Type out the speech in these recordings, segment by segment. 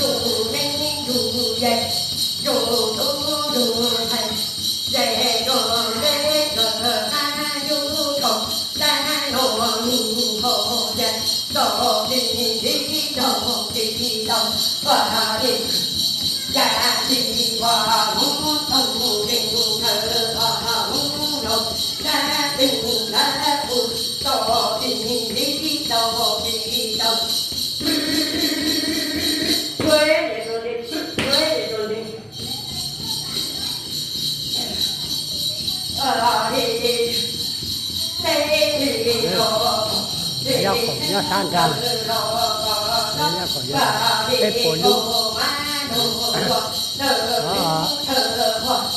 Tus neeg yug yej, yug tub yug ntxhais, yej yug deb yug qab yug thaum, dab los nug hauv yaj, txoj kev ntxiv txoj kev tau, ua li yaj tsis ua hmoov toog nkeeg, thawj ua hmoov laus dab tseeg dab qus, txoj kev ntxiv txoj kev tau. Nyob kom nyob sab nrag, nyob kom yog peb puas lub. Ntsuag ntawd peb puas ntsuag.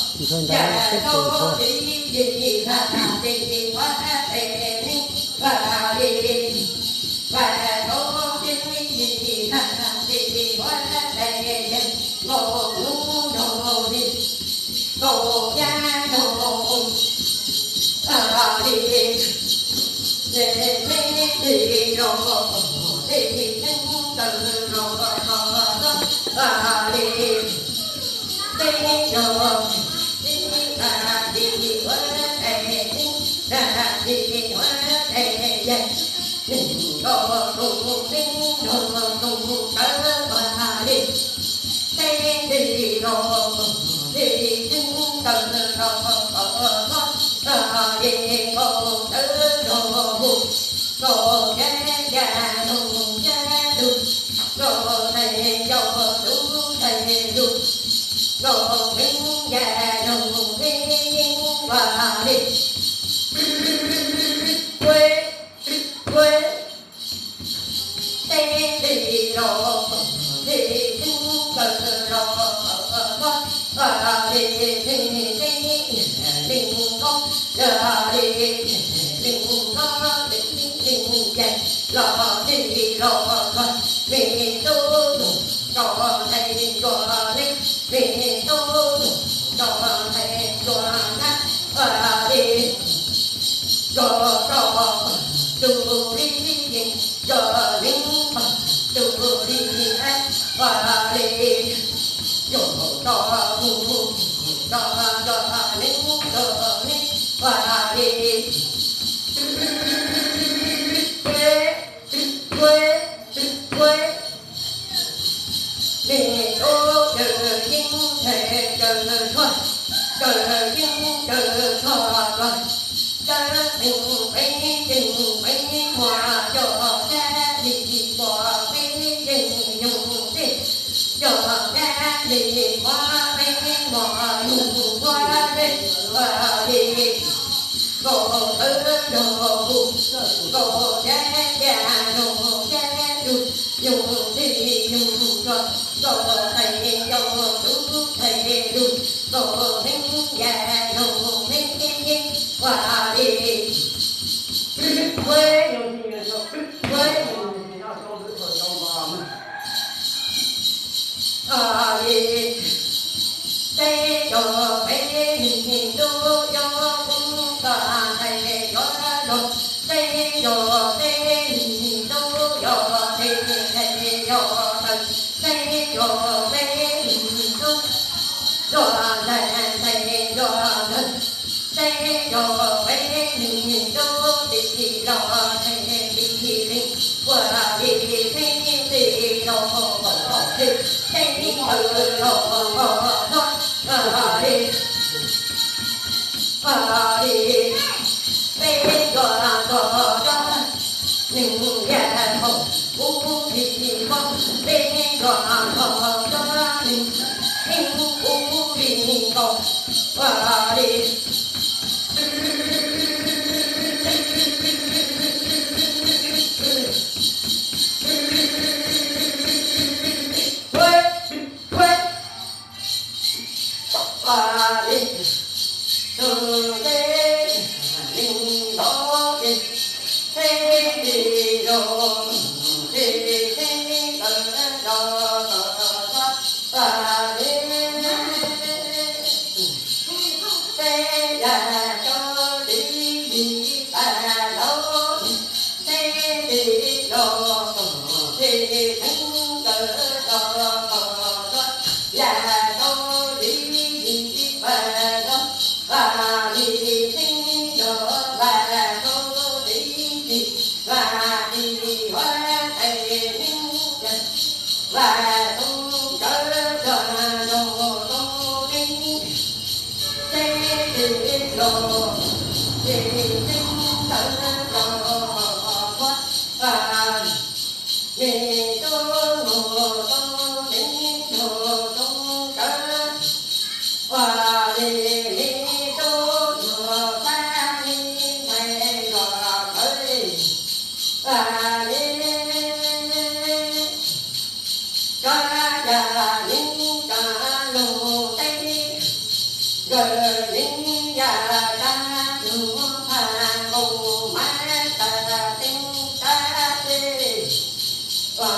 Ua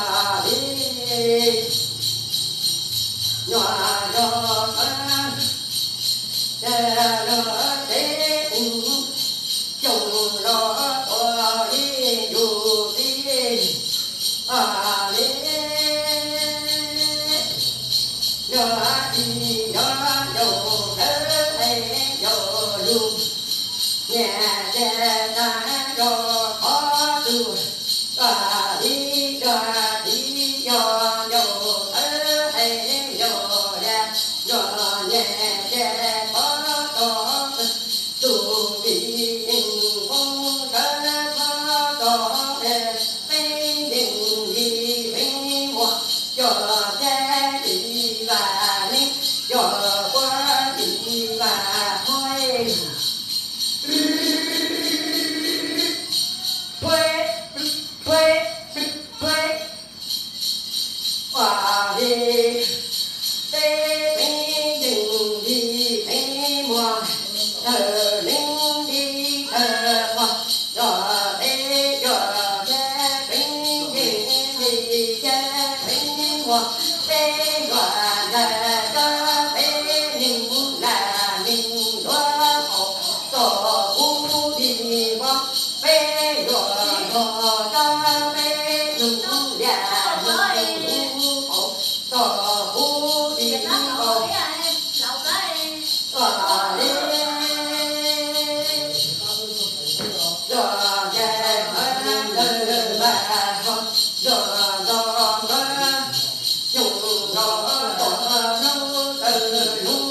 li, nyuam yog, ces yog teb xyoos los ua li yus tib. Ua li, yog tsis yog yus dawb es yog yus niam ces tag yog qhov twg. Ua li, yog tsis yog yus dawb es yog yus niam ces qhov tod tus vim yeej poob sawv txog tod, peb yeej li peb muag, yog teb li vam neeb, yog puab li vam muag. Ua li, peb peb yeej li peb muag, tawg leeb li tawg quag, yog peb yuav thiab peb yeej li thiab peb muag, peb yuav ntag koj peb neeg lam neeg luag qaum, txog kuv li pob, peb yuav nrog koj peb nug liaj nug luag qaum, txog kuv li pob. Ua li, yog ces ntawd ntawd mas, yog los ntawd xyoo los txog hnub tawg hnub.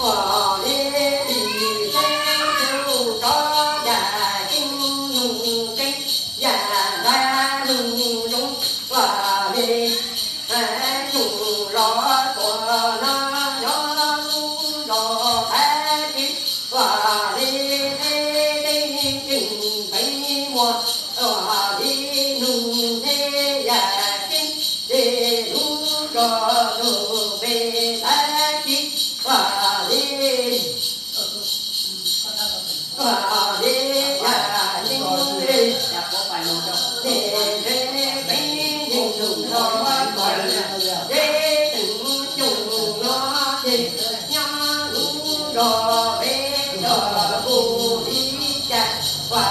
Ua li, ib teb tug rov yam keeb nug keeb, yam ntxhais nug zoo, ua li, xyoo los tuaj no nyob lub zos Thaib Kiv, ua li, peb peb yeej peb muag, ua li, nug thiab yam keeb, ces lub zos nug peb Thaib Kiv, ua li. Ua li yam li, ces peb yeej nug tau, ces teb xeem xyoo no ces nyob lub zos peb yog kuv li cas, ua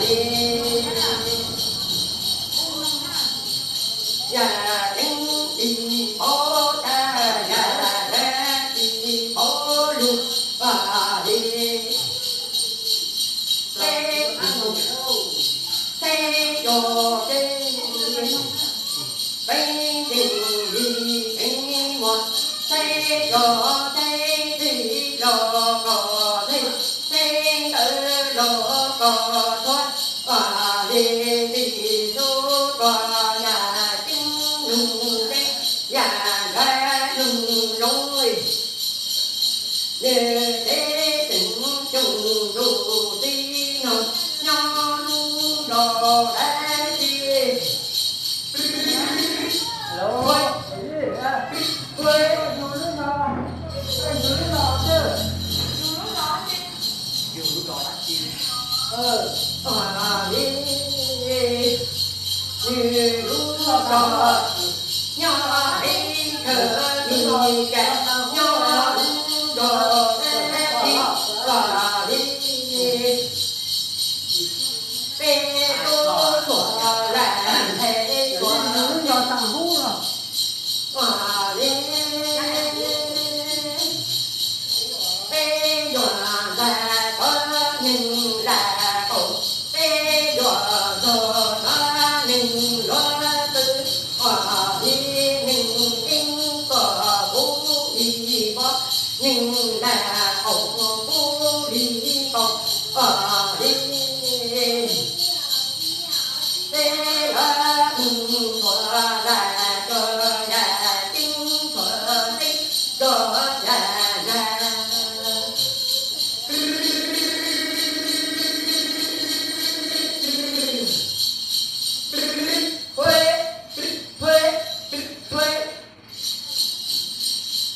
li. Yam keeb tsis paub tag, yam dab tsis paub lug, ua li. Peb, peb yog teb, peb yeej li peb muag, peb yog teb, peb los koj teb, peb ntawd los koj tuag, ua li tsis hlub koj yam keeb nug keeb, yam ntxhais nug zoo. Nws teb tseem xyoo ntuj tib no nyob lub zos dab tsi. Nws lub zos nyob ib thawj li cas nyob lub zos dab tsi, ua li. Peb tub tuaj lam nthe tuaj nyob tag hub los, ua li. Peb yuav ntag koj neeg lam qaum, peb yuav nrog koj neeg luag twg, ua li neeg keeb kom kuv li pob, neeg lam qaum kuv li nkaus, ua li. Peb yuav mus nthuav lam rau yam keeb nthuav teb rau yam yam.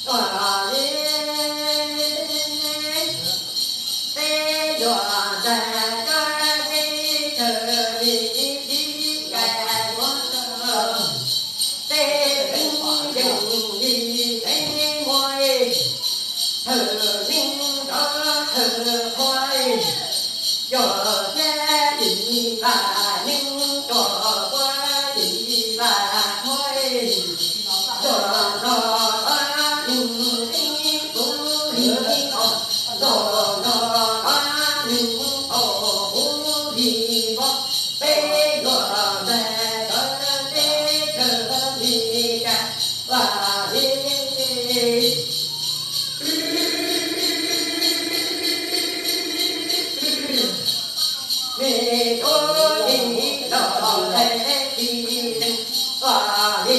Ua li. Thawj neeg rov thawj qhua, yog thiab yim vaj neeg rov quaj yim vaj qhua, yog nrog rov neeg ib puv li os, yog nrog rov neeg ob puv li vog, peb yuav ntag rov teb chaws li cas vaj li. Me tub me los tais ti vaj li.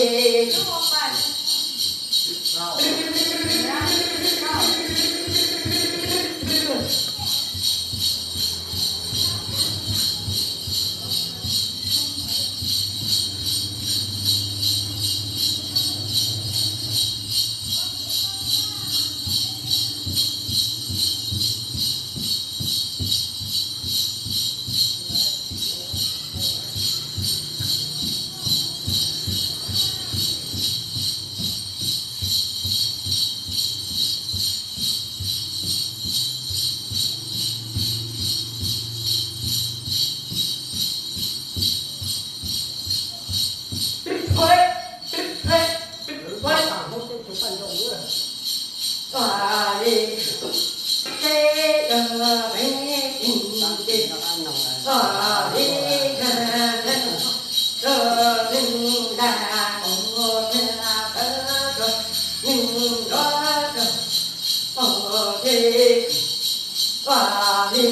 Vaj li,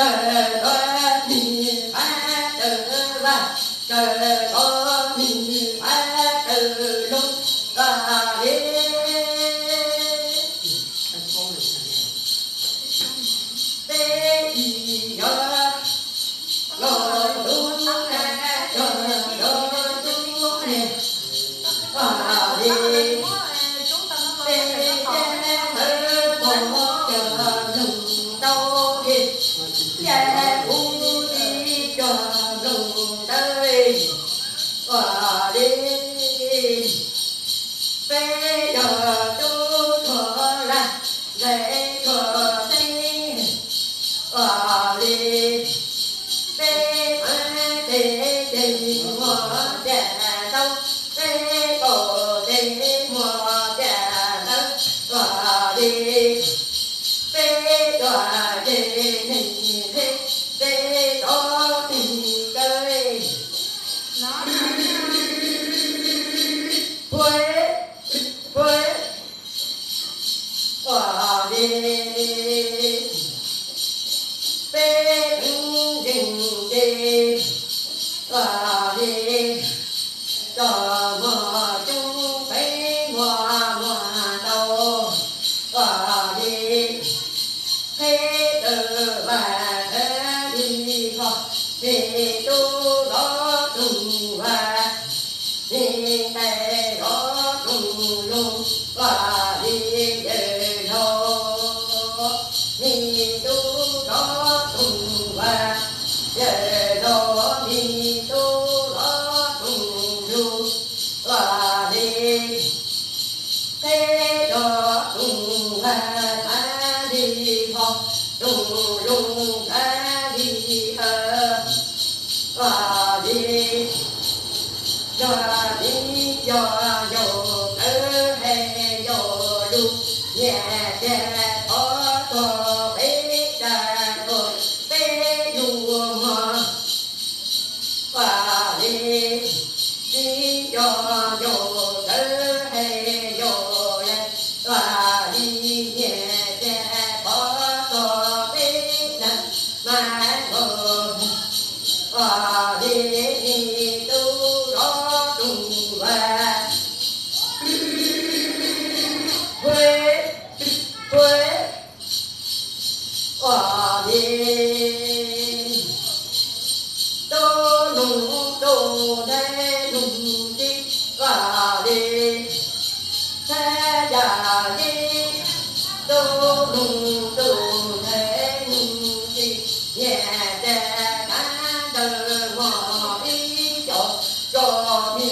raws nrov mi pab raws vaj, raws nrov mi pab raws loog, vaj li. Peb yim yog los lub na, yog nrov lub ne. Vaj li, peb cab ntawv pog cov mloog tau li, cab kuv tib cov mloog ntawv. Vaj li, peb yog tub rog laj, ntxhais rog xeeb. Vaj li, peb pab tes ces muag caj tau, peb kaum tes muag caj tau. Vaj li, peb tuaj ces neeg ntshe peb rov pig kaw. Peb, peb, vaj li, peb tseem nkees ces vaj li, cov muag coob peb muag muag tau. Vaj li, peb tawm vaj li kho, me tub zov rooj vaj, me tais zov rooj loog, vaj li yawg laus, me tub zov rooj vaj, yawg laus, me tub zov rooj loog, vaj li. Peb zov rooj vaj txav li ho, rooj loog txav li hav, vaj li. Yog txiv yog yaus txawv hais yaus lus, nyias tias thov txog peb tsa tuag peb lub mog. Vaj li, txiv yog yaus txawv hais yaus lawm, vaj li nyias tias thov txog peb neeg mas nkaus. Vaj li, me tub zov rooj vaj, peb, peb, vaj li, tub noog tub ntxhais noog txiv, vaj li, txhab yam li, tub noog tub ntxhais noog txiv, nyias tias kab ntawd mog ib co, tso me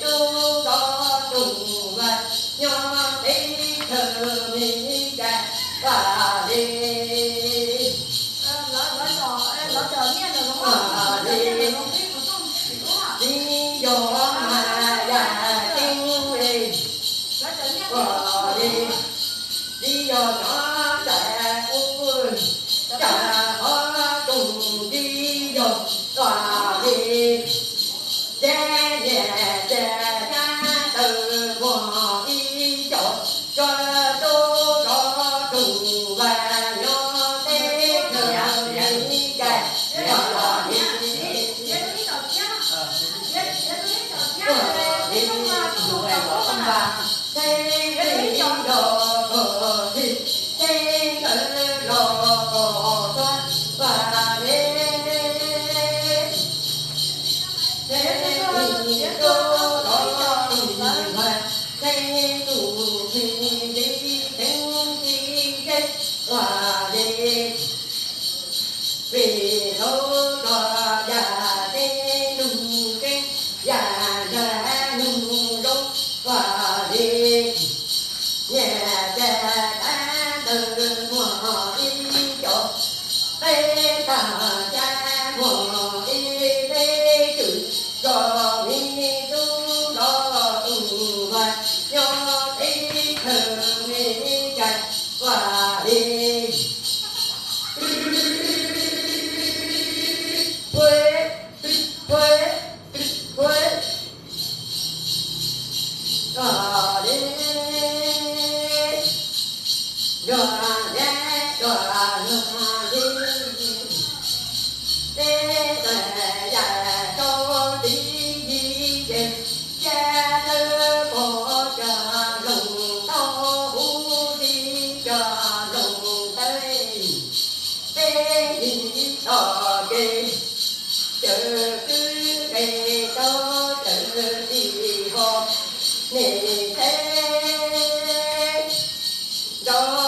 tub zov rooj vaj nyob teb chaws Ua li, ua li, txiv yog mas yam ceeb li, ua li, txiv yog cov ntxhais ub, cov qhov rooj txiv yog ua li. Ces niam ces nyab tawm muag ib co, tso rau zos rooj vag nyob teb chaws Amelikas. Ua li, ua li, txheeb li los kom txhij, txheeb ntawd los kom txhua, ua li. Txheeb li rau los kom txhij, txheeb tus txheeb li, txheeb txiv txheeb, ua li. Vim tau txog yam txheeb nug txheeb, yam ntxhais nug zoo, ua li. Niam tais tab tawm muag ib co, peb tag xyab muag ib peb cwm, tso me tub los ua nyob teb chaws Amelikas, ua li. Ua li, yog li, yog li, peb txawm yam rau txiv yi ces, xya lawv pom cov loog tau huv txiv cov loog tawm, peb yim tom kev caw